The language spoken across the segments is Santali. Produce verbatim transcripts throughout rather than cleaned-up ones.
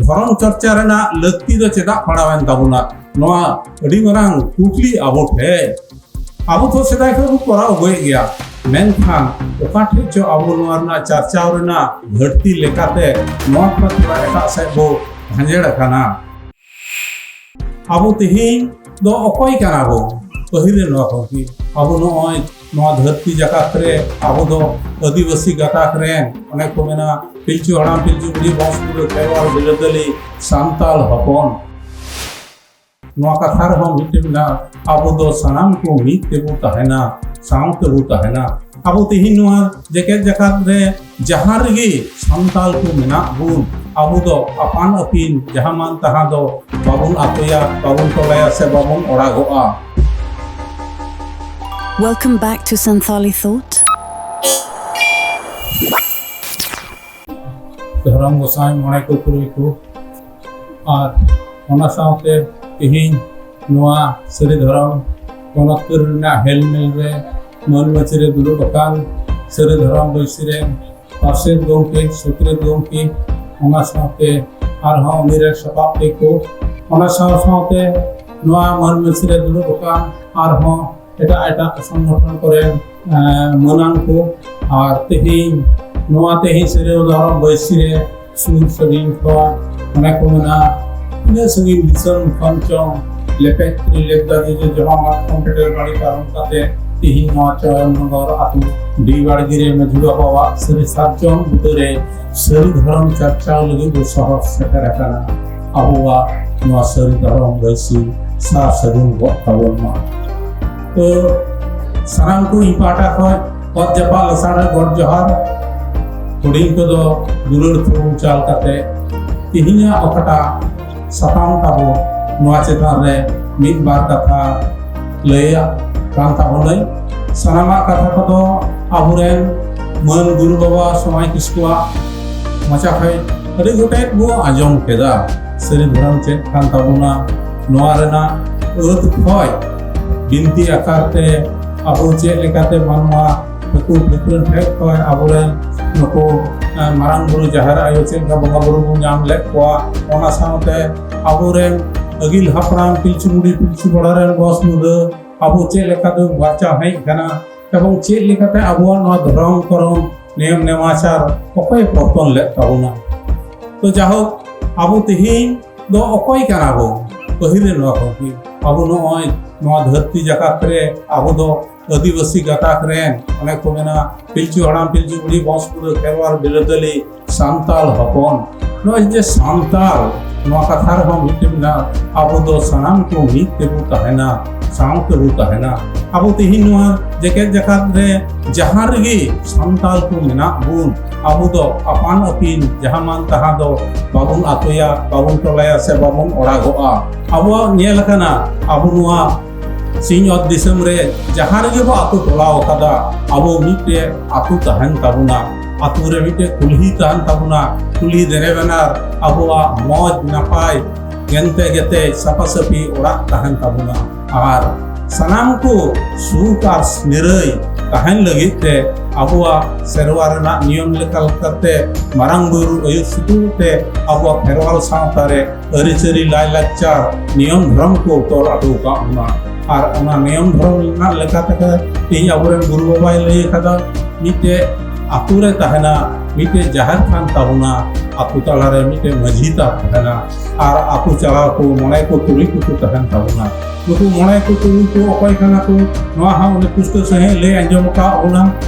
ᱫᱷᱚᱨᱚᱢ ᱪᱚᱨᱪᱟ ᱨᱮᱱᱟᱜ ᱞᱟᱹᱠᱛᱤ ᱫᱚ ᱪᱮᱫᱟᱜ ᱯᱟᱲᱟᱣᱮᱱ ᱛᱟᱵᱚᱱᱟ? ᱱᱚᱣᱟ ᱟᱹᱰᱤ ᱢᱟᱨᱟᱝ ᱠᱩᱠᱞᱤ ᱟᱵᱚ ᱴᱷᱮᱱ᱾ ᱟᱵᱚ ᱛᱚ ᱥᱮᱫᱟᱭ ᱠᱷᱚᱱ ᱵᱚ ᱠᱚᱨᱟᱣ ᱟᱹᱜᱩᱭᱮᱫ ᱜᱮᱭᱟ, ᱢᱮᱱᱠᱷᱟᱱ ᱚᱠᱟ ᱴᱷᱮᱡ ᱪᱚ ᱟᱵᱚ ᱱᱚᱣᱟ ᱨᱮᱱᱟᱜ ᱪᱟᱨᱪᱟᱣ ᱨᱮᱱᱟᱜ ᱜᱷᱟᱹᱴᱛᱤ ᱞᱮᱠᱟᱛᱮ ᱱᱚᱣᱟ ᱠᱷᱚᱱ ᱛᱷᱚᱲᱟ ᱮᱴᱟᱜ ᱥᱮᱫ ᱵᱚ ᱵᱷᱟᱸᱡᱮᱲ ᱟᱠᱟᱱᱟ᱾ ᱟᱵᱚ ᱛᱮᱦᱮᱧ ᱫᱚ ᱚᱠᱚᱭ ᱠᱟᱱᱟ ᱵᱚ? ᱯᱟᱹᱦᱤᱞ ᱨᱮ ᱱᱚᱣᱟ ᱠᱚ ᱠᱤ ᱟᱵᱚ ᱱᱚᱜᱼᱚᱭ ᱱᱚᱣᱟ ᱫᱷᱟᱹᱨᱛᱤ ᱡᱟᱠᱟᱛ ᱨᱮ ᱟᱵᱚ ᱫᱚ ᱟᱹᱫᱤᱵᱟᱹᱥᱤ ᱜᱟᱛᱟᱠ ᱨᱮᱱ, ᱚᱱᱮ ᱠᱚ ᱢᱮᱱᱟ, ᱯᱤᱞᱪᱩ ᱦᱟᱲᱟᱢ ᱯᱤᱞᱪᱩ ᱵᱩᱲᱦᱤ ᱵᱚᱝᱥ ᱠᱚᱨᱮ ᱠᱷᱮᱨᱣᱟᱲ ᱵᱤᱨᱟᱹᱫᱟᱹᱞᱤ ᱥᱟᱱᱛᱟᱲ ᱦᱚᱯᱚᱱ᱾ ᱱᱚᱣᱟ ᱠᱟᱛᱷᱟ ᱨᱮᱦᱚᱸ ᱢᱤᱫᱴᱮᱱ ᱢᱮᱱᱟᱜᱼᱟ, ᱟᱵᱚ ᱫᱚ ᱥᱟᱱᱟᱢ ᱠᱚ ᱢᱤᱫ ᱛᱮᱵᱚ ᱛᱟᱦᱮᱱᱟ, ᱥᱟᱶ ᱛᱮᱵᱚ ᱛᱟᱦᱮᱱᱟ᱾ ᱟᱵᱚ ᱛᱮᱦᱮᱧ ᱱᱚᱣᱟ ᱡᱮᱜᱮᱛ ᱡᱟᱠᱟᱛ ᱨᱮ ᱡᱟᱦᱟᱸ ᱨᱮᱜᱮ ᱥᱟᱱᱛᱟᱲ ᱠᱚ ᱢᱮᱱᱟᱜ ᱵᱚᱱ, ᱟᱵᱚ ᱫᱚ ᱟᱯᱟᱱ ᱟᱹᱯᱤᱱ ᱡᱟᱦᱟᱸ ᱢᱟᱱ ᱛᱟᱦᱟᱸ ᱫᱚ ᱵᱟᱵᱚᱱ ᱟᱛᱳᱭᱟ, ᱵᱟᱵᱚᱱ ᱴᱚᱞᱟᱭᱟ ᱥᱮ ᱵᱟᱵᱚᱱ ᱚᱲᱟᱜᱚᱜᱼᱟ᱾ Welcome back to Santali Thought. ᱫᱷᱚᱨᱚᱢ ᱜᱚᱸᱥᱟᱭ ᱢᱚᱬᱮ ᱠᱚ ᱛᱩᱨᱩᱭ ᱠᱚ ᱟᱨ ᱚᱱᱟ ᱥᱟᱶᱛᱮ ᱛᱮᱦᱮᱧ ᱱᱚᱣᱟ ᱥᱟᱹᱨᱤ ᱫᱷᱚᱨᱚᱢ ᱯᱚᱱᱚᱛ ᱨᱮᱱᱟᱜ ᱦᱮᱞᱢᱮᱞ ᱨᱮ ᱢᱟᱹᱱ ᱢᱟᱹᱪᱤ ᱨᱮ ᱫᱩᱲᱩᱵ ᱟᱠᱟᱱ ᱥᱟᱹᱨᱤ ᱫᱷᱚᱨᱚᱢ ᱵᱟᱹᱭᱥᱤ ᱨᱮᱱ ᱯᱟᱨᱥᱮᱛ ᱜᱚᱢᱠᱮ, ᱥᱩᱛᱨᱮᱛ ᱜᱚᱢᱠᱮ, ᱚᱱᱟ ᱥᱟᱶᱛᱮ ᱟᱨᱦᱚᱸ ᱩᱱᱤ ᱨᱮᱱ ᱥᱟᱯᱟᱵ ᱛᱮᱠᱚ, ᱚᱱᱟ ᱥᱟᱶ ᱥᱟᱶᱛᱮ ᱱᱚᱣᱟ ᱢᱟᱹᱱ ᱢᱟᱹᱪᱤ ᱨᱮ ᱫᱩᱲᱩᱵ ᱟᱠᱟᱱ ᱟᱨᱦᱚᱸ ᱮᱴᱟᱜ ᱮᱴᱟᱜ ᱥᱚᱝᱜᱚᱴᱷᱚᱱ ᱠᱚᱨᱮ ᱢᱟᱹᱱᱟᱱ ᱠᱚ᱾ ᱟᱨ ᱛᱮᱦᱮᱧ ᱱᱚᱣᱟ ᱛᱮᱦᱮᱧ ᱥᱟᱹᱨᱤ ᱫᱷᱚᱨᱚᱢ ᱵᱟᱹᱭᱥᱤ ᱨᱮ ᱥᱩᱨ ᱥᱟᱺᱜᱤᱧ ᱠᱷᱚᱱ ᱚᱱᱮ ᱠᱚ ᱢᱮᱱᱟ ᱛᱤᱱᱟᱹᱜ ᱥᱟᱺᱜᱤᱧ ᱫᱤᱥᱚᱢ ᱠᱷᱚᱱ ᱪᱚᱝ ᱞᱮᱯᱮᱡ ᱛᱤ ᱞᱮᱯᱫᱟ ᱡᱮ ᱡᱚᱦᱟ ᱢᱟᱛᱠᱚᱢ ᱯᱮᱴᱮᱨ ᱵᱟᱲᱤ ᱯᱟᱨᱚᱢ ᱠᱟᱛᱮ ᱛᱮᱦᱮᱧ ᱱᱚᱣᱟ ᱪᱚᱭᱚᱱ ᱱᱚᱜᱚᱨ ᱟᱹᱛᱩ ᱰᱤ ᱵᱟᱲᱜᱮ ᱨᱮ ᱢᱟᱹᱡᱷᱤ ᱵᱟᱵᱟᱣᱟᱜ ᱥᱟᱹᱨᱤ ᱥᱟᱨᱡᱚᱢ ᱵᱩᱴᱟᱹ ᱨᱮ ᱥᱟᱹᱨᱤ ᱫᱷᱚᱨᱚᱢ ᱪᱟᱨᱪᱟᱣ ᱞᱟᱹᱜᱤᱫ ᱵᱚ ᱥᱚᱦᱚᱨ ᱥᱮᱴᱮᱨ ᱟᱠᱟᱱᱟ᱾ ᱟᱵᱚᱣᱟᱜ ᱱᱚᱣᱟ ᱥᱟᱹᱨᱤ ᱫᱷᱚᱨᱚᱢ ᱵᱟᱹᱭᱥᱤ ᱥᱟᱨ ᱥᱟᱹᱜᱩᱱ ᱜᱚᱫ ᱛᱟᱵᱚᱱ ᱢᱟ᱾ ᱛᱚ ᱥᱟᱱᱟᱢ ᱠᱚ ᱤᱧ ᱯᱟᱦᱴᱟ ᱠᱷᱚᱱ ᱚᱛ ᱡᱟᱯᱟᱜ ᱞᱟᱥᱟᱲ ᱨᱮ ᱜᱚᱰ ᱡᱚᱦᱟᱨ᱾ ᱦᱩᱰᱤᱧ ᱠᱚᱫᱚ ᱫᱩᱞᱟᱹᱲ ᱛᱷᱩᱢ ᱪᱟᱞ ᱠᱟᱛᱮ ᱛᱮᱦᱮᱧᱟᱜ ᱚᱠᱟᱴᱟᱜ ᱥᱟᱛᱟᱢ ᱛᱟᱵᱚ, ᱱᱚᱣᱟ ᱪᱮᱛᱟᱱ ᱨᱮ ᱢᱤᱫ ᱵᱟᱨ ᱠᱟᱛᱷᱟ ᱞᱟᱹᱭᱟᱜ ᱠᱟᱱ ᱛᱟᱵᱚᱱᱟᱹᱧ᱾ ᱥᱟᱱᱟᱢᱟᱜ ᱠᱟᱛᱷᱟ ᱠᱚᱫᱚ ᱟᱵᱚᱨᱮᱱ ᱢᱟᱹᱱ ᱜᱩᱨᱩ ᱵᱟᱵᱟ ᱥᱚᱢᱟᱭ ᱠᱤᱥᱠᱩᱣᱟᱜ ᱢᱚᱪᱟ ᱠᱷᱚᱱ ᱟᱹᱰᱤ ᱜᱚᱴᱮᱡ ᱵᱚ ᱟᱸᱡᱚᱢ ᱠᱮᱫᱟ᱾ ᱥᱟᱹᱨᱤ ᱫᱷᱚᱨᱚᱢ ᱪᱮᱫ ᱠᱟᱱ ᱛᱟᱵᱚᱱᱟ, ᱱᱚᱣᱟ ᱨᱮᱱᱟᱜ ᱟᱹᱛ ᱠᱷᱚᱱ ᱵᱤᱱᱛᱤ ᱟᱠᱟᱨ ᱛᱮ ᱟᱵᱚ ᱪᱮᱫ ᱞᱮᱠᱟᱛᱮ ᱢᱟᱱᱣᱟ ᱱᱩᱠᱩ ᱵᱷᱤᱛᱨᱟᱹ ᱴᱷᱮᱡ ᱠᱷᱚᱱ ᱟᱵᱚᱨᱮᱱ ᱱᱩᱠᱩ ᱢᱟᱨᱟᱝ ᱵᱩᱨᱩ ᱡᱟᱦᱮᱨ ᱟᱭᱳ ᱪᱮᱫ ᱞᱮᱠᱟ ᱵᱚᱸᱜᱟ ᱵᱩᱨᱩ ᱵᱚᱱ ᱧᱟᱢ ᱞᱮᱫ ᱠᱚᱣᱟ, ᱚᱱᱟ ᱥᱟᱶᱛᱮ ᱟᱵᱚᱨᱮᱱ ᱟᱹᱜᱤᱞ ᱦᱟᱯᱲᱟᱢ ᱯᱤᱞᱪᱩ ᱵᱩᱲᱦᱤ ᱯᱤᱞᱪᱩ ᱠᱚᱲᱟ ᱨᱮᱱ ᱵᱚᱸᱥ ᱢᱩᱰᱟᱹ ᱟᱵᱚ ᱪᱮᱫ ᱞᱮᱠᱟ ᱵᱚᱱ ᱵᱟᱧᱪᱟᱣ ᱦᱮᱡ ᱟᱠᱟᱱᱟ ᱮᱵᱚᱝ ᱪᱮᱫ ᱞᱮᱠᱟᱛᱮ ᱟᱵᱚᱣᱟᱜ ᱱᱚᱣᱟ ᱫᱷᱚᱨᱚᱢ ᱠᱚᱨᱚᱢ ᱱᱤᱭᱚᱢ ᱱᱮᱢᱟᱪᱟᱨ ᱚᱠᱚᱭ ᱯᱚᱛᱚᱱ ᱞᱮᱫ ᱛᱟᱵᱚᱱᱟ᱾ ᱛᱚ ᱡᱟᱭᱦᱳᱠ, ᱟᱵᱚ ᱛᱮᱦᱮᱧ ᱫᱚ ᱚᱠᱚᱭ ᱠᱟᱱᱟ ᱵᱚ? ᱯᱟᱹᱦᱤᱞ ᱨᱮ ᱱᱚᱣᱟ ᱠᱚ ᱟᱵᱚ ᱱᱚᱜᱼᱚᱭ ᱱᱚᱣᱟ ᱫᱷᱟᱹᱨᱛᱤ ᱡᱟᱠᱟᱛ ᱨᱮ ᱟᱵᱚ ᱫᱚ ᱟᱹᱫᱤᱵᱟᱹᱥᱤ ᱜᱟᱛᱟᱠ ᱨᱮᱱ, ᱚᱱᱮ ᱠᱚ ᱢᱮᱱᱟ, ᱯᱤᱞᱪᱩ ᱦᱟᱲᱟᱢ ᱯᱤᱞᱪᱩ ᱵᱩᱲᱦᱤ ᱵᱚᱝᱥ ᱯᱩᱨᱟᱹ ᱠᱷᱮᱨᱣᱟᱲ ᱵᱤᱨᱟᱹᱫᱟᱹᱞᱤ ᱥᱟᱱᱛᱟᱲ ᱦᱚᱯᱚᱱ᱾ ᱱᱚᱜᱼᱚᱭ ᱡᱮ ᱥᱟᱱᱛᱟᱲ, ᱱᱚᱣᱟ ᱠᱟᱛᱷᱟ ᱨᱮᱦᱚᱸ ᱢᱤᱫᱴᱮᱱ ᱢᱮᱱᱟᱜᱼᱟ, ᱟᱵᱚ ᱫᱚ ᱥᱟᱱᱟᱢ ᱠᱚ ᱢᱤᱫ ᱛᱮᱵᱚ ᱛᱟᱦᱮᱱᱟ, ᱥᱟᱶ ᱛᱮᱵᱚ ᱛᱟᱦᱮᱱᱟ᱾ ᱟᱵᱚ ᱛᱮᱦᱮᱧ ᱱᱚᱣᱟ ᱡᱮᱜᱮᱛ ᱡᱟᱠᱟᱛ ᱨᱮ ᱡᱟᱦᱟᱸ ᱨᱮᱜᱮ ᱥᱟᱱᱛᱟᱲ ᱠᱚ ᱢᱮᱱᱟᱜ ᱵᱚᱱ, ᱟᱵᱚ ᱫᱚ ᱟᱯᱟᱱ ᱟᱹᱯᱤᱱ ᱡᱟᱦᱟᱸ ᱢᱟᱱ ᱛᱟᱦᱟᱸ ᱫᱚ ᱵᱟᱵᱚᱱ ᱟᱛᱳᱭᱟ, ᱵᱟᱵᱚᱱ ᱴᱚᱞᱟᱭᱟ ᱥᱮ ᱵᱟᱵᱚᱱ ᱚᱲᱟᱜᱚᱜᱼᱟ᱾ ᱟᱵᱚᱣᱟᱜ ᱧᱮᱞ ᱟᱠᱟᱱᱟ, ᱟᱵᱚ ᱱᱚᱣᱟ ᱥᱤᱧᱚᱛ ᱫᱤᱥᱚᱢ ᱨᱮ ᱡᱟᱦᱟᱸ ᱨᱮᱜᱮ ᱵᱚ ᱟᱛᱳ ᱴᱚᱞᱟᱣ ᱟᱠᱟᱫᱟ, ᱟᱵᱚ ᱢᱤᱫᱴᱮᱡ ᱟᱛᱳ ᱛᱟᱦᱮᱱ ᱛᱟᱵᱚᱱᱟ᱾ ᱟᱛᱳ ᱨᱮ ᱢᱤᱫᱴᱮᱡ ᱠᱩᱞᱦᱤ ᱛᱟᱦᱮᱱ ᱛᱟᱵᱚᱱᱟ, ᱠᱩᱞᱦᱤ ᱫᱮᱨᱮ ᱵᱟᱱᱟᱨ ᱟᱵᱚᱣᱟᱜ ᱢᱚᱡᱽ ᱱᱟᱯᱟᱭ ᱜᱮᱱᱛᱮ ᱜᱮᱛᱮ ᱥᱟᱯᱷᱟ ᱥᱟᱹᱯᱷᱤ ᱚᱲᱟᱜ ᱛᱟᱦᱮᱱ ᱛᱟᱵᱚᱱᱟ᱾ ᱟᱨ ᱥᱟᱱᱟᱢ ᱠᱚ ᱥᱩᱠ ᱟᱨ ᱱᱤᱨᱟᱹᱭ ᱛᱟᱦᱮᱱ ᱞᱟᱹᱜᱤᱫ ᱛᱮ ᱟᱵᱚᱣᱟᱜ ᱥᱮᱨᱣᱟ ᱨᱮᱱᱟᱜ ᱱᱤᱭᱚᱢ ᱞᱮᱠᱟ ᱞᱮᱠᱟᱛᱮ ᱢᱟᱨᱟᱝ ᱵᱩᱨᱩ ᱟᱹᱭᱩᱨ ᱥᱩᱛᱩᱜ ᱛᱮ ᱟᱵᱚᱣᱟᱜ ᱠᱷᱮᱨᱣᱟᱞ ᱥᱟᱶᱛᱟ ᱨᱮ ᱟᱹᱨᱤᱪᱟᱹᱞᱤ, ᱞᱟᱭᱼᱞᱟᱠᱪᱟᱨ, ᱱᱤᱭᱚᱢ ᱫᱷᱚᱨᱚᱢ ᱠᱚ ᱛᱚᱞ ᱦᱚᱴᱚ ᱟᱠᱟᱫ ᱵᱚᱱᱟ᱾ ᱟᱨ ᱚᱱᱟ ᱱᱤᱭᱚᱢ ᱫᱷᱚᱨᱚᱢ ᱨᱮᱱᱟᱜ ᱞᱮᱠᱟ ᱛᱮᱜᱮ ᱛᱮᱦᱮᱧ ᱟᱵᱚᱨᱮᱱ ᱜᱩᱨᱩ ᱵᱟᱵᱟᱭ ᱞᱟᱹᱭ ᱟᱠᱟᱫᱟ, ᱢᱤᱫᱴᱮᱡ ᱟᱛᱳ ᱨᱮ ᱛᱟᱦᱮᱱᱟ, ᱢᱤᱫᱴᱮᱡ ᱡᱟᱦᱮᱨ ᱛᱷᱟᱱ ᱛᱟᱵᱚᱱᱟ, ᱟᱛᱳ ᱛᱟᱞᱟᱨᱮ ᱢᱤᱫᱴᱮᱡ ᱢᱟᱹᱡᱷᱤ ᱛᱷᱟᱱ ᱛᱟᱦᱮᱱᱟ, ᱟᱨ ᱟᱛᱳ ᱪᱟᱞᱟᱣ ᱠᱚ ᱢᱚᱬᱮ ᱠᱚ ᱛᱩᱨᱩᱭ ᱠᱚ ᱠᱚ ᱛᱟᱦᱮᱱ ᱛᱟᱵᱚᱱᱟ᱾ ᱱᱩᱠᱩ ᱢᱚᱬᱮ ᱠᱚ ᱛᱩᱨᱩᱭ ᱠᱚ ᱚᱠᱚᱭ ᱠᱟᱱᱟ ᱠᱚ, ᱱᱚᱣᱟ ᱦᱚᱸ ᱩᱱᱤ ᱯᱩᱥᱴᱟᱹᱣ ᱥᱟᱺᱦᱤᱡ ᱞᱟᱹᱭ ᱟᱸᱡᱚᱢ ᱟᱠᱟᱫ ᱵᱚᱱᱟ᱾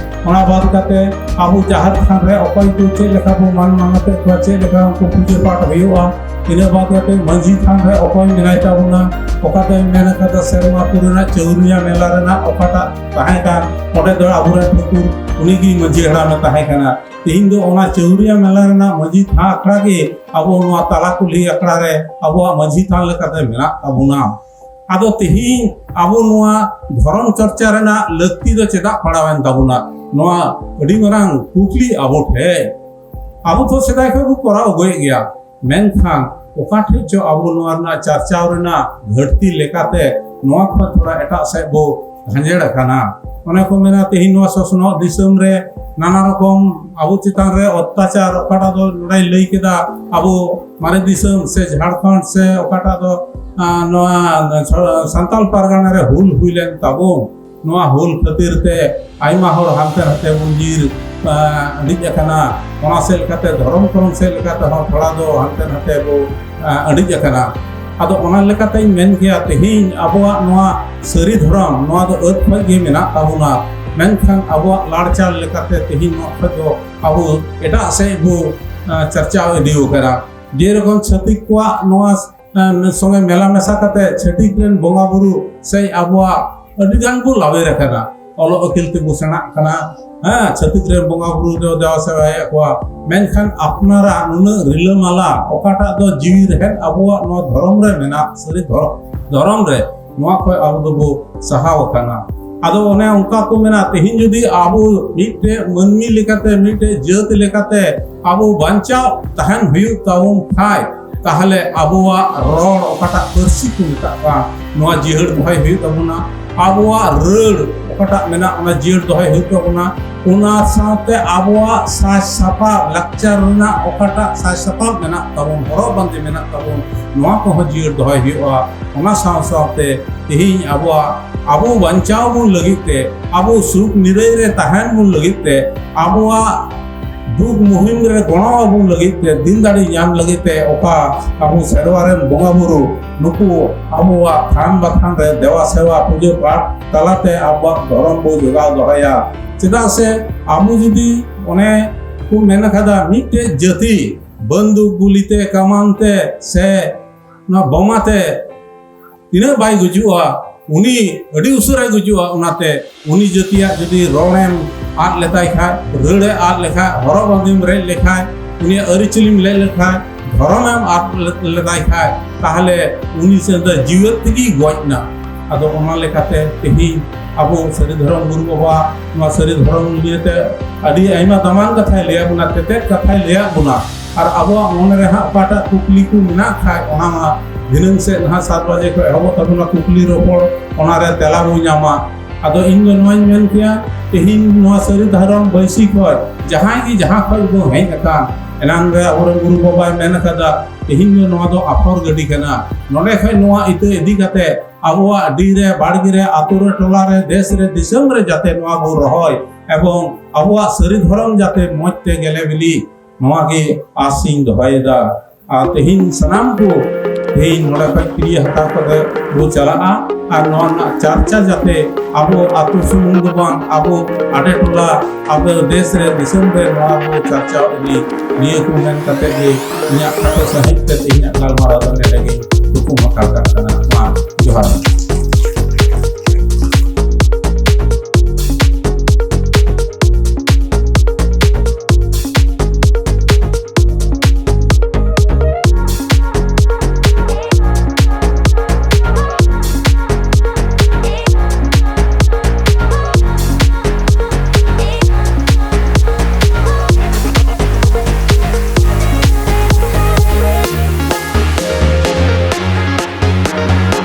ᱚᱱᱟ ᱵᱟᱫ ᱠᱟᱛᱮ ᱟᱵᱚ ᱡᱟᱦᱮᱨ ᱛᱷᱟᱱ ᱨᱮ ᱚᱠᱚᱭ ᱠᱚ ᱪᱮᱫ ᱞᱮᱠᱟ ᱵᱚ ᱢᱟᱱ ᱢᱟᱱᱚᱛᱮᱫ ᱠᱚᱣᱟ, ᱪᱮᱫ ᱞᱮᱠᱟ ᱩᱱᱠᱩ ᱯᱩᱡᱟᱹ ᱯᱟᱴ ᱦᱩᱭᱩᱜᱼᱟ, ᱤᱱᱟᱹ ᱵᱟᱫ ᱠᱟᱛᱮ ᱢᱟᱹᱡᱷᱤ ᱛᱷᱟᱱ ᱨᱮ ᱚᱠᱚᱭ ᱢᱮᱱᱟᱭ ᱛᱟᱵᱚᱱᱟ, ᱚᱠᱟ ᱫᱚᱭ ᱢᱮᱱ ᱟᱠᱟᱫᱟ ᱥᱮᱨᱢᱟ ᱯᱩᱨ ᱨᱮᱱᱟᱜ ᱪᱟᱹᱣᱨᱤᱭᱟ ᱢᱮᱞᱟ ᱨᱮᱱᱟᱜ ᱚᱠᱟᱴᱟᱜ ᱛᱟᱦᱮᱸ ᱠᱟᱱ, ᱚᱸᱰᱮ ᱫᱚ ᱟᱵᱚᱨᱮᱱ ᱴᱷᱟᱹᱠᱩᱨ ᱩᱱᱤᱜᱮ ᱢᱟᱹᱡᱷᱤ ᱦᱟᱲᱟᱢᱮ ᱛᱟᱦᱮᱸ ᱠᱟᱱᱟ᱾ ᱛᱮᱦᱮᱧ ᱫᱚ ᱚᱱᱟ ᱪᱟᱹᱣᱨᱤᱭᱟ ᱢᱮᱞᱟ ᱨᱮᱱᱟᱜ ᱢᱟᱹᱡᱷᱤ ᱛᱷᱟᱱ ᱟᱠᱷᱲᱟ ᱜᱮ ᱟᱵᱚ ᱱᱚᱣᱟ ᱛᱟᱞᱟ ᱠᱩᱞᱦᱤ ᱟᱠᱷᱲᱟ ᱨᱮ ᱟᱵᱚᱣᱟᱜ ᱢᱟᱹᱡᱷᱤ ᱛᱷᱟᱱ ᱞᱮᱠᱟᱛᱮ ᱢᱮᱱᱟᱜ ᱛᱟᱵᱚᱱᱟ᱾ ᱟᱫᱚ ᱛᱮᱦᱮᱧ ᱟᱵᱚ ᱱᱚᱣᱟ ᱫᱷᱚᱨᱚᱢ ᱪᱚᱨᱪᱟ ᱨᱮᱱᱟᱜ ᱞᱟᱹᱠᱛᱤ ᱫᱚ ᱪᱮᱫᱟᱜ ᱯᱟᱲᱟᱣᱮᱱ ᱛᱟᱵᱚᱱᱟ? ᱱᱚᱣᱟ ᱟᱹᱰᱤ ᱢᱟᱨᱟᱝ ᱠᱩᱠᱞᱤ ᱟᱵᱚ ᱴᱷᱮᱱ᱾ ᱟᱵᱚ ᱛᱚ ᱥᱮᱫᱟᱭ ᱠᱷᱚᱱ ᱵᱚ ᱠᱚᱨᱟᱣ ᱟᱹᱜᱩᱭᱮᱫ ᱜᱮᱭᱟ, ᱢᱮᱱᱠᱷᱟᱱ ᱚᱠᱟ ᱴᱷᱮᱡ ᱪᱚ ᱟᱵᱚ ᱱᱚᱣᱟ ᱨᱮᱱᱟᱜ ᱪᱟᱨᱪᱟᱣ ᱨᱮᱱᱟᱜ ᱜᱷᱟᱹᱴᱛᱤ ᱞᱮᱠᱟᱛᱮ ᱱᱚᱣᱟ ᱠᱷᱚᱱ ᱛᱷᱚᱲᱟ ᱮᱴᱟᱜ ᱥᱮᱫ ᱵᱚ ᱜᱷᱟᱸᱡᱮᱲ ᱟᱠᱟᱱᱟ᱾ ᱚᱱᱮ ᱠᱚ ᱢᱮᱱᱟ, ᱛᱮᱦᱮᱧ ᱱᱚᱣᱟ ᱥᱚᱥᱱᱚᱜ ᱫᱤᱥᱚᱢ ᱨᱮ ᱱᱟᱱᱟ ᱨᱚᱠᱚᱢ ᱟᱵᱚ ᱪᱮᱛᱟᱱ ᱨᱮ ᱚᱛᱛᱟᱪᱟᱨ, ᱚᱠᱟᱴᱟᱜ ᱫᱚ ᱱᱚᱰᱮᱧ ᱞᱟᱹᱭ ᱠᱮᱫᱟ, ᱟᱵᱚ ᱢᱟᱨᱮ ᱫᱤᱥᱚᱢ ᱥᱮ ᱡᱷᱟᱲᱠᱷᱚᱸᱰ ᱥᱮ ᱚᱠᱟᱴᱟᱜ ᱫᱚ, ᱟᱸ, ᱱᱚᱣᱟ ᱥᱟᱱᱛᱟᱞ ᱯᱟᱨᱜᱟᱱᱟ ᱨᱮ ᱦᱩᱞ ᱦᱩᱭ ᱞᱮᱱ ᱛᱟᱵᱚᱱ, ᱱᱚᱣᱟ ᱦᱩᱞ ᱠᱷᱟᱹᱛᱤᱨ ᱛᱮ ᱟᱭᱢᱟ ᱦᱚᱲ ᱦᱟᱱᱛᱮ ᱱᱟᱛᱮ ᱵᱚᱱ ᱧᱤᱨ, ᱟᱸ, ᱟᱹᱰᱤᱡ ᱟᱠᱟᱱᱟ᱾ ᱚᱱᱟ ᱥᱮᱫ ᱞᱮᱠᱟᱛᱮ ᱫᱷᱚᱨᱚᱢ ᱠᱚᱨᱚᱢ ᱥᱮᱫ ᱞᱮᱠᱟ ᱛᱮᱦᱚᱸ ᱛᱷᱚᱲᱟ ᱫᱚ ᱦᱟᱱᱛᱮ ᱱᱟᱛᱮ ᱵᱚ, ᱟᱸ, ᱟᱹᱰᱤᱡ ᱟᱠᱟᱱᱟ᱾ ᱟᱫᱚ ᱚᱱᱟ ᱞᱮᱠᱟᱛᱮᱧ ᱢᱮᱱ ᱠᱮᱭᱟ, ᱛᱮᱦᱮᱧ ᱟᱵᱚᱣᱟᱜ ᱱᱚᱣᱟ ᱥᱟᱹᱨᱤ ᱫᱷᱚᱨᱚᱢ, ᱱᱚᱣᱟ ᱫᱚ ᱟᱹᱫ ᱠᱷᱚᱡ ᱜᱮ ᱢᱮᱱᱟᱜ ᱛᱟᱵᱚᱱᱟ, ᱢᱮᱱᱠᱷᱟᱱ ᱟᱵᱚᱣᱟᱜ ᱞᱟᱲᱪᱟᱲ ᱞᱮᱠᱟᱛᱮ ᱛᱮᱦᱮᱧ ᱱᱚᱣᱟ ᱠᱷᱚᱡ ᱫᱚ ᱟᱵᱚ ᱮᱴᱟᱜ ᱥᱮᱫ ᱵᱚ, ᱟᱸ, ᱪᱟᱨᱪᱟᱣ ᱤᱫᱤ ᱟᱠᱟᱱᱟ᱾ ᱡᱮᱨᱚᱠᱚᱢ ᱪᱷᱟᱹᱛᱤᱠ ᱠᱚᱣᱟᱜ ᱱᱚᱣᱟ ᱮᱸ, ᱥᱚᱸᱜᱮ ᱢᱮᱞᱟ ᱢᱮᱥᱟ ᱠᱟᱛᱮ ᱪᱷᱟᱹᱛᱤᱠ ᱨᱮᱱ ᱵᱚᱸᱜᱟ ᱵᱩᱨᱩ ᱥᱮ ᱟᱵᱚᱣᱟᱜ ᱟᱹᱰᱤ ᱜᱟᱱ ᱵᱚ ᱞᱟᱣᱮᱨ ᱟᱠᱟᱱᱟ᱾ ᱚᱞᱚᱜ ᱟᱹᱠᱤᱞ ᱛᱮᱵᱚ ᱥᱮᱬᱟᱜ ᱠᱟᱱᱟ, ᱦᱮᱸ, ᱪᱷᱟᱹᱛᱤᱠ ᱨᱮᱱ ᱵᱚᱸᱜᱟ ᱵᱩᱨᱩ ᱫᱚ ᱫᱮᱣᱟ ᱥᱮᱣᱟᱭᱮᱫ ᱠᱚᱣᱟ, ᱢᱮᱱᱠᱷᱟᱱ ᱟᱯᱱᱟᱨᱟᱜ ᱱᱩᱱᱟᱹᱜ ᱨᱤᱞᱟᱹᱢᱟᱞᱟ ᱚᱠᱟᱴᱟᱜ ᱫᱚ ᱡᱤᱣᱤ ᱨᱮᱦᱮᱫ ᱟᱵᱚᱣᱟᱜ ᱱᱚᱣᱟ ᱫᱷᱚᱨᱚᱢ ᱨᱮ ᱢᱮᱱᱟᱜ, ᱥᱟᱹᱨᱤ ᱫᱷᱚᱨᱚᱢ, ᱫᱷᱚᱨᱚᱢ ᱨᱮ, ᱱᱚᱣᱟ ᱠᱷᱚᱱ ᱟᱵᱚ ᱫᱚᱵᱚ ᱥᱟᱦᱟᱣ ᱟᱠᱟᱱᱟ᱾ ᱟᱫᱚ ᱚᱱᱮ ᱚᱱᱠᱟ ᱠᱚ ᱢᱮᱱᱟ, ᱛᱮᱦᱮᱧ ᱡᱩᱫᱤ ᱟᱵᱚ ᱢᱤᱫᱴᱮᱡ ᱢᱟᱹᱱᱢᱤ ᱞᱮᱠᱟᱛᱮ, ᱢᱤᱫᱴᱮᱡ ᱡᱟᱹᱛ ᱞᱮᱠᱟᱛᱮ ᱟᱵᱚ ᱵᱟᱧᱪᱟᱣ ᱛᱟᱦᱮᱱ ᱦᱩᱭᱩᱜ ᱛᱟᱵᱚᱱ ᱠᱷᱟᱡ, ᱛᱟᱦᱞᱮ ᱟᱵᱚᱣᱟᱜ ᱨᱚᱲ ᱚᱠᱟᱴᱟᱜ ᱯᱟᱹᱨᱥᱤ ᱠᱚ ᱢᱮᱛᱟᱜ ᱠᱟᱱ, ᱱᱚᱣᱟ ᱡᱤᱭᱟᱹᱲ ᱫᱚᱦᱚᱭ ᱦᱩᱭᱩᱜ ᱛᱟᱵᱚᱱᱟ᱾ ᱟᱵᱚᱣᱟᱜ ᱨᱟᱹᱲ ᱚᱠᱟᱴᱟᱜ ᱢᱮᱱᱟᱜ, ᱚᱱᱟ ᱡᱤᱭᱟᱹᱲ ᱫᱚᱦᱚᱭ ᱦᱩᱭᱩᱜ ᱛᱟᱵᱚᱱᱟ᱾ ᱚᱱᱟ ᱥᱟᱶᱛᱮ ᱟᱵᱚᱣᱟᱜ ᱥᱟᱡᱽ ᱥᱟᱯᱟᱵ, ᱞᱟᱠᱪᱟᱨ ᱨᱮᱱᱟᱜ ᱚᱠᱟᱴᱟᱜ ᱥᱟᱡᱽ ᱥᱟᱯᱟᱵ ᱢᱮᱱᱟᱜ ᱛᱟᱵᱚᱱ, ᱦᱚᱨᱚᱜ ᱵᱟᱸᱫᱮ ᱢᱮᱱᱟᱜ ᱛᱟᱵᱚᱱ, ᱱᱚᱣᱟ ᱠᱚᱦᱚᱸ ᱡᱤᱭᱟᱹᱲ ᱫᱚᱦᱚᱭ ᱦᱩᱭᱩᱜᱼᱟ᱾ ᱚᱱᱟ ᱥᱟᱶ ᱥᱟᱶᱛᱮ ᱛᱮᱦᱮᱧ ᱟᱵᱚᱣᱟᱜ, ᱟᱵᱚ ᱵᱟᱧᱪᱟᱣ ᱵᱚᱱ ᱞᱟᱹᱜᱤᱫ ᱛᱮ, ᱟᱵᱚ ᱥᱩᱠ ᱱᱤᱨᱟᱹᱭ ᱨᱮ ᱛᱟᱦᱮᱱ ᱵᱚᱱ ᱞᱟᱹᱜᱤᱫ ᱛᱮ, ᱟᱵᱚᱣᱟᱜ ᱫᱩᱠ ᱢᱩᱦᱤᱢ ᱨᱮ ᱜᱚᱲᱚ ᱟᱵᱚᱱ ᱞᱟᱹᱜᱤᱫ ᱛᱮ, ᱫᱤᱱ ᱫᱟᱲᱮ ᱧᱟᱢ ᱞᱟᱹᱜᱤᱫ ᱛᱮ, ᱚᱠᱟ ᱟᱵᱚ ᱥᱮᱨᱣᱟ ᱨᱮᱱ ᱵᱚᱸᱜᱟ ᱵᱩᱨᱩ, ᱱᱩᱠᱩ ᱟᱵᱚᱣᱟᱜ ᱛᱷᱟᱱ ᱵᱟᱛᱷᱟᱱ ᱨᱮ ᱫᱮᱣᱟ ᱥᱮᱣᱟ, ᱯᱩᱡᱟᱹ ᱯᱟᱴ ᱛᱟᱞᱟᱛᱮ ᱟᱵᱚᱣᱟᱜ ᱫᱷᱚᱨᱚᱢ ᱵᱚ ᱡᱚᱜᱟᱣ ᱫᱚᱦᱚᱭᱟ᱾ ᱪᱮᱫᱟᱜ ᱥᱮ ᱟᱵᱚ ᱡᱩᱫᱤ, ᱚᱱᱮ ᱠᱚ ᱢᱮᱱ ᱟᱠᱟᱫᱟ, ᱢᱤᱫᱴᱮᱡ ᱡᱟᱹᱛᱤ ᱵᱟᱱᱫᱩᱠ ᱜᱩᱞᱤ ᱛᱮ, ᱠᱟᱢᱟᱱ ᱛᱮ ᱥᱮ ᱱᱚᱣᱟ ᱵᱳᱢᱟ ᱛᱮ ᱛᱤᱱᱟᱹᱜ ᱵᱟᱭ ᱜᱩᱡᱩᱜᱼᱟ, ᱩᱱᱤ ᱟᱹᱰᱤ ᱩᱥᱟᱹᱨᱟᱭ ᱜᱩᱡᱩᱜᱼᱟ᱾ ᱚᱱᱟᱛᱮ ᱩᱱᱤ ᱡᱟᱹᱛᱤᱭᱟᱜ ᱡᱩᱫᱤ ᱨᱚᱲᱮᱢ ᱟᱫ ᱞᱮᱛᱟᱭ ᱠᱷᱟᱡ, ᱨᱟᱹᱲᱮ ᱟᱫ ᱞᱮᱠᱷᱟᱡ, ᱦᱚᱨᱚᱜ ᱵᱟᱸᱫᱮᱢ ᱨᱮᱡ ᱞᱮᱠᱷᱟᱡ, ᱩᱱᱤᱭᱟᱜ ᱟᱹᱨᱤᱪᱟᱹᱞᱤᱢ ᱞᱮᱡ ᱞᱮᱠᱷᱟᱡ, ᱫᱷᱚᱨᱚᱢᱮᱢ ᱟᱫ ᱞᱮ-, ᱞᱮᱛᱟᱭ ᱠᱷᱟᱡ, ᱛᱟᱦᱞᱮ ᱩᱱᱤ ᱥᱮ ᱫᱚ ᱡᱤᱣᱮᱫ ᱛᱮᱜᱮᱭ ᱜᱚᱡ ᱮᱱᱟ᱾ ᱟᱫᱚ ᱚᱱᱟ ᱞᱮᱠᱟᱛᱮ ᱛᱮᱦᱮᱧ ᱟᱵᱚ ᱥᱟᱹᱨᱤ ᱫᱷᱚᱨᱚᱢ ᱜᱩᱨᱩ ᱵᱟᱵᱟ ᱱᱚᱣᱟ ᱥᱟᱹᱨᱤ ᱫᱷᱚᱨᱚᱢ ᱱᱤᱭᱮᱛᱮ ᱟᱹᱰᱤ ᱟᱭᱢᱟ ᱫᱟᱢᱟᱱ ᱠᱟᱛᱷᱟᱭ ᱞᱟᱹᱭᱟᱫ ᱵᱚᱱᱟ, ᱛᱮᱛᱮᱫ ᱠᱟᱛᱷᱟᱭ ᱞᱟᱹᱭᱟᱫ ᱵᱚᱱᱟ᱾ ᱟᱨ ᱟᱵᱚᱣᱟᱜ ᱢᱚᱱᱮ ᱨᱮ ᱦᱟᱸᱜ ᱚᱠᱟᱴᱟᱜ ᱠᱩᱠᱞᱤ ᱠᱚ ᱢᱮᱱᱟᱜ ᱠᱷᱟᱡ, ᱚᱱᱟ ᱢᱟ ᱫᱷᱤᱱᱟᱹᱝ ᱥᱮᱫ ᱱᱟᱦᱟᱜ ᱥᱟᱛ ᱵᱟᱡᱮ ᱠᱷᱚᱱ ᱮᱦᱚᱵᱚᱜ ᱛᱟᱵᱚᱱᱟ ᱠᱩᱠᱞᱤ ᱨᱚᱯᱚᱲ, ᱚᱱᱟᱨᱮ ᱛᱮᱞᱟ ᱵᱚᱱ ᱧᱟᱢᱟ᱾ ᱟᱫᱚ ᱤᱧ ᱫᱚ ᱱᱚᱣᱟᱧ ᱢᱮᱱ ᱠᱮᱭᱟ, ᱛᱮᱦᱮᱧ ᱱᱚᱣᱟ ᱥᱟᱹᱨᱤ ᱫᱷᱚᱨᱚᱢ ᱵᱟᱹᱭᱥᱤ ᱠᱷᱚᱱ ᱡᱟᱦᱟᱸᱭ ᱜᱮ ᱡᱟᱦᱟᱸ ᱠᱷᱚᱱ ᱵᱚᱱ ᱦᱮᱡ ᱟᱠᱟᱱ, ᱮᱱᱟᱝ ᱨᱮ ᱟᱵᱚᱨᱮᱱ ᱜᱩᱨᱩ ᱵᱟᱵᱟᱭ ᱢᱮᱱ ᱟᱠᱟᱫᱟ, ᱛᱮᱦᱮᱧ ᱫᱚ ᱱᱚᱣᱟ ᱫᱚ ᱟᱯᱷᱚᱨ ᱜᱟᱹᱰᱤ ᱠᱟᱱᱟ᱾ ᱱᱚᱰᱮ ᱠᱷᱚᱱ ᱱᱚᱣᱟ ᱤᱛᱟᱹ ᱤᱫᱤ ᱠᱟᱛᱮ ᱟᱵᱚᱣᱟᱜ ᱰᱤ ᱨᱮ, ᱵᱟᱲᱜᱮ ᱨᱮ, ᱟᱛᱳ ᱨᱮ, ᱴᱚᱞᱟ ᱨᱮ, ᱫᱮᱥ ᱨᱮ, ᱫᱤᱥᱚᱢ ᱨᱮ ᱡᱟᱛᱮ ᱱᱚᱣᱟ ᱵᱚᱱ ᱨᱚᱦᱚᱭ ᱮᱵᱚᱝ ᱟᱵᱚᱣᱟᱜ ᱥᱟᱹᱨᱤ ᱫᱷᱚᱨᱚᱢ ᱡᱟᱛᱮ ᱢᱚᱡᱽ ᱛᱮ ᱜᱮᱞᱮ ᱵᱤᱞᱤ, ᱱᱚᱣᱟ ᱜᱮ ᱟᱥ ᱤᱧ ᱫᱚᱦᱚᱭᱮᱫᱟ᱾ ᱟᱨ ᱛᱮᱦᱮᱧ ᱥᱟᱱᱟᱢ ᱠᱚ ᱛᱮᱦᱮᱧ ᱱᱚᱰᱮ ᱠᱷᱚᱱ ᱠᱤᱨᱤᱭᱟᱹ ᱦᱟᱛᱟᱣ ᱠᱟᱛᱮ ᱵᱚ ᱪᱟᱞᱟᱜᱼᱟ ᱟᱨ ᱱᱚᱣᱟ ᱨᱮᱱᱟᱜ ᱪᱟᱨᱪᱟ ᱡᱟᱛᱮ ᱟᱵᱚ ᱟᱹᱛᱩ ᱥᱩᱢᱩᱝ ᱫᱚ ᱵᱟᱝ, ᱟᱵᱚ ᱟᱰᱮ ᱴᱚᱞᱟ, ᱟᱵᱚ ᱫᱮᱥ ᱨᱮ, ᱫᱤᱥᱚᱢ ᱨᱮ ᱱᱚᱣᱟ ᱵᱚ ᱪᱟᱨᱪᱟᱣ ᱤᱫᱤ᱾ ᱱᱤᱭᱟᱹ ᱠᱚ ᱢᱮᱱ ᱠᱟᱛᱮ ᱜᱮ ᱤᱧᱟᱹᱜ ᱠᱷᱟᱴᱚ ᱥᱟᱺᱦᱤᱡ ᱛᱮ ᱛᱮᱦᱮᱧᱟᱜ ᱜᱟᱞᱢᱟᱨᱟᱣ ᱫᱚ ᱱᱚᱰᱮ ᱜᱮ ᱛᱷᱩᱠᱩᱢ ᱦᱟᱛᱟᱲ ᱠᱟᱜ ᱠᱟᱱᱟ᱾ ᱢᱟ ᱡᱚᱦᱟᱨ᱾